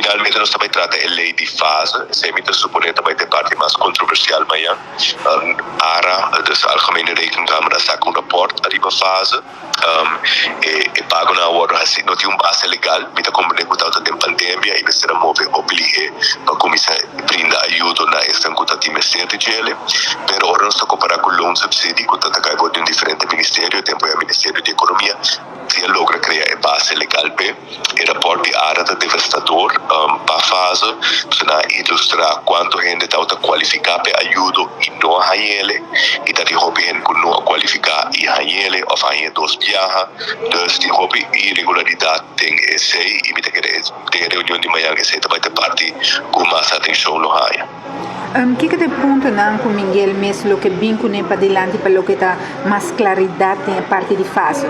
Finalmente nos ta bay trata e ley di fase, esey mi ta supone ta bay ta e parti mas controversial mañan. ARA, dus Algemene Rekenkamer, a saca un rapport ariba fase. E pagonan a wordo haci, no tin un base legal. Mi ta comprende cu tabata den pandemia y mester a move hopi lihe pa cuminsa brinda ayudo na esnan cu ta tin mester di djele. Pero ora nos ta compara cu loonsubsidie cu ta ta cay bou di un diferente ministerio, e tempo ya Ministerio di Economia, si a logra crea e base legal p'e. E raport di ARA ta devastador pa fase, pasobra nan a ilustra cuanto hende tabata cualifica p'e ayudo y no a hañ'ele, y ta tin hopi hende cu no a cualifica y hañ'ele of hañ'e dos biaha. Dus tin hopi iregularidad den esey y mi ta kere den e reunion di mañan esey ta bay ta parti cu mas atencion lo haña. Kiko ta e puntonan cu Miguel mes lo ke bin cune padilanti pa loke ta mas claridad den e parti di fase?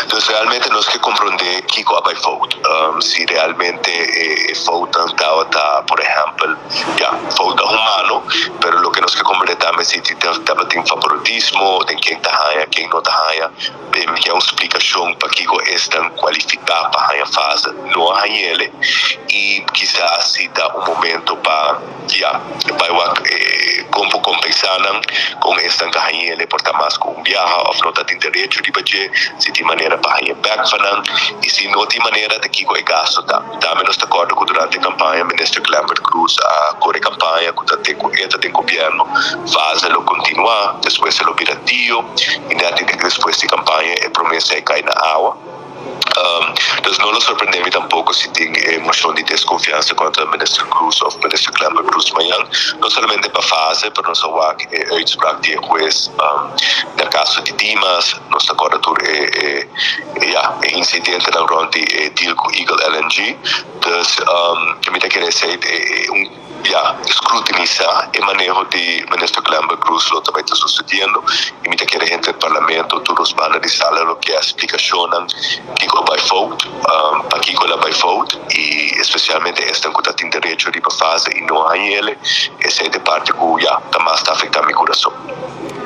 Dus realmente nos ke komprondé kiko a bai fout. Si realmente e foutnan tabata, por ehèmpel, ya, foutnan humano, pero loke nos ke komprondé tambe si tabatin favoritismo den ken ta haña, ken no ta haña. Mi ke un splikashon pakiko esnan kualifiká pa haña fase no a hañ'ele i kisas si ta un momento pa. Ya, bai wak kon por kompensá nan kon esnan ta hañ'é por ta mas ku un biaha òf no ta tin derecho riba dje, si tin manera pa hañ'é bèk pa nan i si no tin manera ta kiko e gasto ta. Tambe nos ta kòrda ku durante kampaña Minister Glenbert Croes a kore kampaña ku ta te ku e ta den gobièrnu fase lo kontinuá, despues e lo bira tio i nèt despues di kampaña e promesa e kai na awa. Dus no lo sorprende mi tampoco si tin e mocion di desconfiansa contra Minister Croes of Minister Glenbert Croes mañan, no solamente pa fase, pero nos a wak e uitspraak di e huez na caso di Dimas, nos ta corda tur e ya e incidentenan rond di e deal cu Eagle LNG. Dus mi ta kere esey e un. Ya scrutinisa e maneho di Minister Glenbert Croes lo ta bay ta sucediendo y mi ta kere henter e Parlamento tur nos banda di sala lo ke splicacionnan kico a bay fout, pakico el a bay fout y especialmente esnan cu ta tin derecho riba fase y no a hañele, esey ta e parti cu ya ta mas ta afecta mi curason.